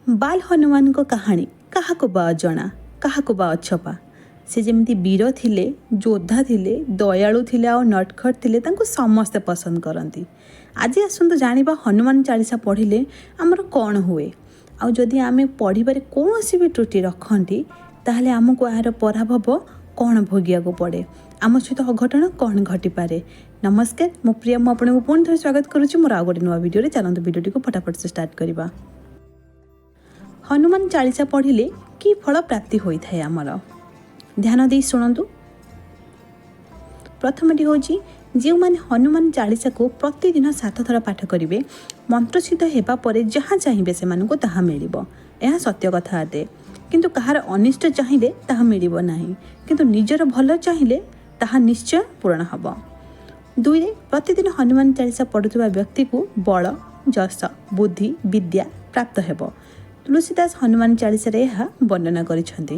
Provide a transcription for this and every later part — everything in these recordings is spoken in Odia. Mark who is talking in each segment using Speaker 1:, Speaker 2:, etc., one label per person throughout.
Speaker 1: ବାଲ ହନୁମାନଙ୍କ କାହାଣୀ କାହାକୁ ବା ଅଜଣା, କାହାକୁ ବା ଅଛପା। ସେ ଯେମିତି ବୀର ଥିଲେ, ଯୋଦ୍ଧା ଥିଲେ, ଦୟାଳୁ ଥିଲେ ଆଉ ନଟଖଟ ଥିଲେ, ତାଙ୍କୁ ସମସ୍ତେ ପସନ୍ଦ କରନ୍ତି। ଆଜି ଆସନ୍ତୁ ଜାଣିବା ହନୁମାନ ଚାଳିଶା ପଢ଼ିଲେ ଆମର କ'ଣ ହୁଏ, ଆଉ ଯଦି ଆମେ ପଢ଼ିବାରେ କୌଣସି ବି ତ୍ରୁଟି ରଖନ୍ତି, ତାହେଲେ ଆମକୁ ଏହାର ପରାଭବ କ'ଣ ଭୋଗିବାକୁ ପଡ଼େ, ଆମ ସହିତ ଅଘଟଣ କ'ଣ ଘଟିପାରେ। ନମସ୍କାର, ମୁଁ ପ୍ରିୟା। ମୁଁ ଆପଣଙ୍କୁ ପୁଣି ଥରେ ସ୍ୱାଗତ କରୁଛି ମୋର ଆଉ ଗୋଟେ ନୂଆ ଭିଡ଼ିଓରେ। ଚାଲନ୍ତୁ, ଭିଡ଼ିଓଟିକୁ ଫଟାଫଟ ସେ ଷ୍ଟାର୍ଟ କରିବା। ହନୁମାନ ଚାଳିଶା ପଢ଼ିଲେ କି ଫଳ ପ୍ରାପ୍ତି ହୋଇଥାଏ ଆମର, ଧ୍ୟାନ ଦେଇ ଶୁଣନ୍ତୁ। ପ୍ରଥମଟି ହେଉଛି, ଯେଉଁମାନେ ହନୁମାନ ଚାଳିଶାକୁ ପ୍ରତିଦିନ 7 ଥର ପାଠ କରିବେ, ମନ୍ତ୍ରସିଦ୍ଧ ହେବା ପରେ ଯାହା ଚାହିଁବେ ସେମାନଙ୍କୁ ତାହା ମିଳିବ। ଏହା ସତ୍ୟ କଥା ଅଟେ। କିନ୍ତୁ କାହାର ଅନିଷ୍ଟ ଚାହିଁଲେ ତାହା ମିଳିବ ନାହିଁ, କିନ୍ତୁ ନିଜର ଭଲ ଚାହିଁଲେ ତାହା ନିଶ୍ଚୟ ପୂରଣ ହେବ। ଦୁଇରେ, ପ୍ରତିଦିନ ହନୁମାନ ଚାଳିଶା ପଢ଼ୁଥିବା ବ୍ୟକ୍ତିକୁ ବଳ, ଯଶ, ବୁଦ୍ଧି, ବିଦ୍ୟା ପ୍ରାପ୍ତ ହେବ। ତୁଳସୀଦାସ ହନୁମାନ ଚାଳିଶାରେ ଏହା ବର୍ଣ୍ଣନା କରିଛନ୍ତି।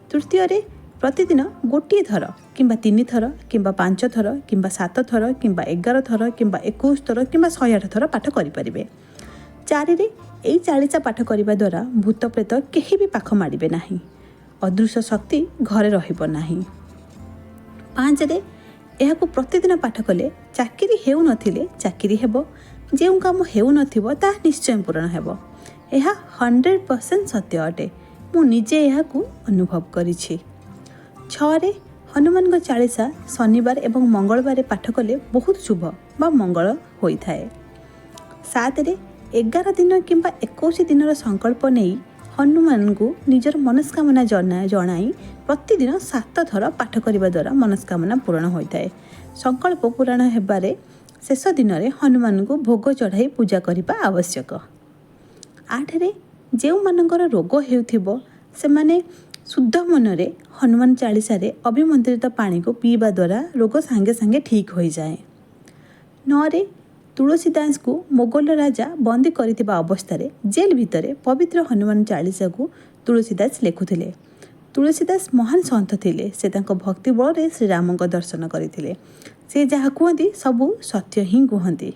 Speaker 1: ତୃତୀୟରେ, ପ୍ରତିଦିନ ଗୋଟିଏ ଥର କିମ୍ବା ତିନି ଥର କିମ୍ବା ପାଞ୍ଚ ଥର କିମ୍ବା ସାତ ଥର କିମ୍ବା 11 ଥର କିମ୍ବା 21 ଥର କିମ୍ବା 108 ଥର ପାଠ କରିପାରିବେ। ଚାରିରେ, ଏଇ ଚାଳିଶା ପାଠ କରିବା ଦ୍ୱାରା ଭୂତ ପ୍ରେତ କେହି ବି ପାଖ ମାଡ଼ିବେ ନାହିଁ, ଅଦୃଶ୍ୟ ଶକ୍ତି ଘରେ ରହିବ ନାହିଁ। ପାଞ୍ଚରେ, ଏହାକୁ ପ୍ରତିଦିନ ପାଠ କଲେ ଚାକିରି ହେଉନଥିଲେ ଚାକିରି ହେବ, ଯେଉଁ କାମ ହେଉନଥିବ ତାହା ନିଶ୍ଚୟ ପୂରଣ ହେବ। ଏହା 100% ସତ୍ୟ ଅଟେ। ମୁଁ ନିଜେ ଏହାକୁ ଅନୁଭବ କରିଛି। ଛଅରେ, ହନୁମାନଙ୍କ ଚାଳିଶା ଶନିବାର ଏବଂ ମଙ୍ଗଳବାରରେ ପାଠ କଲେ ବହୁତ ଶୁଭ ବା ମଙ୍ଗଳ ହୋଇଥାଏ। ସାତରେ, 11 ଦିନ କିମ୍ବା 21 ଦିନର ସଂକଳ୍ପ ନେଇ ହନୁମାନଙ୍କୁ ନିଜର ମନସ୍କାମନା ଜଣାଇ ପ୍ରତିଦିନ ସାତ ଥର ପାଠ କରିବା ଦ୍ୱାରା ମନସ୍କାମନା ପୂରଣ ହୋଇଥାଏ। ସଂକଳ୍ପ ପୂରଣ ହେବାରେ ଶେଷ ଦିନରେ ହନୁମାନଙ୍କୁ ଭୋଗ ଚଢ଼ାଇ ପୂଜା କରିବା ଆବଶ୍ୟକ। ଆଠରେ, ଯେଉଁମାନଙ୍କର ରୋଗ ହେଉଥିବ, ସେମାନେ ଶୁଦ୍ଧ ମନରେ ହନୁମାନ ଚାଳିଶାରେ ଅଭିମନ୍ତ୍ରିତ ପାଣିକୁ ପିଇବା ଦ୍ୱାରା ରୋଗ ସାଙ୍ଗେ ସାଙ୍ଗେ ଠିକ୍ ହୋଇଯାଏ। ନଅରେ, ତୁଳସୀ ଦାସଙ୍କୁ ମୋଗଲ ରାଜା ବନ୍ଦୀ କରିଥିବା ଅବସ୍ଥାରେ ଜେଲ୍ ଭିତରେ ପବିତ୍ର ହନୁମାନ ଚାଳିଶାକୁ ତୁଳସୀ ଦାସ ଲେଖୁଥିଲେ। ତୁଳସୀ ଦାସ ମହାନ ସନ୍ଥ ଥିଲେ। ସେ ତାଙ୍କ ଭକ୍ତି ବଳରେ ଶ୍ରୀରାମଙ୍କ ଦର୍ଶନ କରିଥିଲେ। ସେ ଯାହା କୁହନ୍ତି, ସବୁ ସତ୍ୟ ହିଁ କୁହନ୍ତି।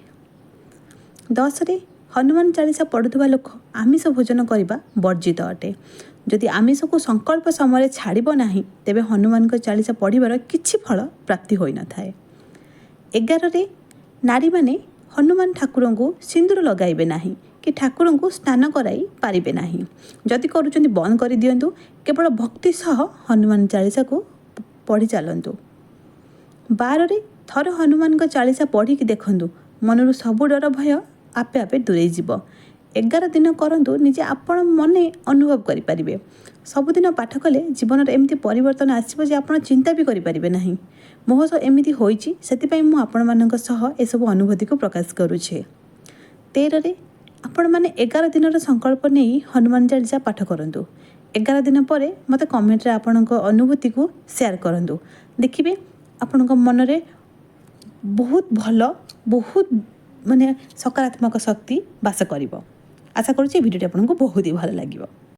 Speaker 1: 10ରେ, ହନୁମାନ ଚାଳିଶା ପଢ଼ୁଥିବା ଲୋକ ଆମିଷ ଭୋଜନ କରିବା ବର୍ଜିତ ଅଟେ। ଯଦି ଆମିଷକୁ ସଂକଳ୍ପ ସମୟରେ ଛାଡ଼ିବ ନାହିଁ, ତେବେ ହନୁମାନଙ୍କ ଚାଳିଶା ପଢ଼ିବାର କିଛି ଫଳ ପ୍ରାପ୍ତି ହୋଇନଥାଏ। 11ରେ, ନାରୀମାନେ ହନୁମାନ ଠାକୁରଙ୍କୁ ସିନ୍ଦୁର ଲଗାଇବେ ନାହିଁ କି ଠାକୁରଙ୍କୁ ସ୍ନାନ କରାଇ ପାରିବେ ନାହିଁ। ଯଦି କରୁଛନ୍ତି, ବନ୍ଦ କରିଦିଅନ୍ତୁ। କେବଳ ଭକ୍ତି ସହ ହନୁମାନ ଚାଳିଶାକୁ ପଢ଼ି ଚାଲନ୍ତୁ। 12ରେ, ଥରେ ହନୁମାନଙ୍କ ଚାଳିଶା ପଢ଼ିକି ଦେଖନ୍ତୁ, ମନରୁ ସବୁ ଡର ଭୟ ଆପେ ଆପେ ଦୂରେଇ ଯିବ। 11 ଦିନ କରନ୍ତୁ, ନିଜେ ଆପଣ ମନେ ଅନୁଭବ କରିପାରିବେ। ସବୁଦିନ ପାଠ କଲେ ଜୀବନରେ ଏମିତି ପରିବର୍ତ୍ତନ ଆସିବ ଯେ ଆପଣ ଚିନ୍ତା ବି କରିପାରିବେ ନାହିଁ। ମୋ ସହ ଏମିତି ହୋଇଛି, ସେଥିପାଇଁ ମୁଁ ଆପଣମାନଙ୍କ ସହ ଏସବୁ ଅନୁଭୂତିକୁ ପ୍ରକାଶ କରୁଛି। 13ରେ, ଆପଣମାନେ 11 ଦିନର ସଂକଳ୍ପ ନେଇ ହନୁମାନ ଚାଳିଶା ପାଠ କରନ୍ତୁ। 11 ଦିନ ପରେ ମୋତେ କମେଣ୍ଟରେ ଆପଣଙ୍କ ଅନୁଭୂତିକୁ ସେୟାର କରନ୍ତୁ। ଦେଖିବେ, ଆପଣଙ୍କ ମନରେ ବହୁତ ଭଲ, ବହୁତ ମାନେ ସକାରାତ୍ମକ ଶକ୍ତି ବାସ କରିବ। ଆଶା କରୁଛି ଏ ଭିଡ଼ିଓଟି ଆପଣଙ୍କୁ ବହୁତ ହି ଭଲ ଲାଗିବ।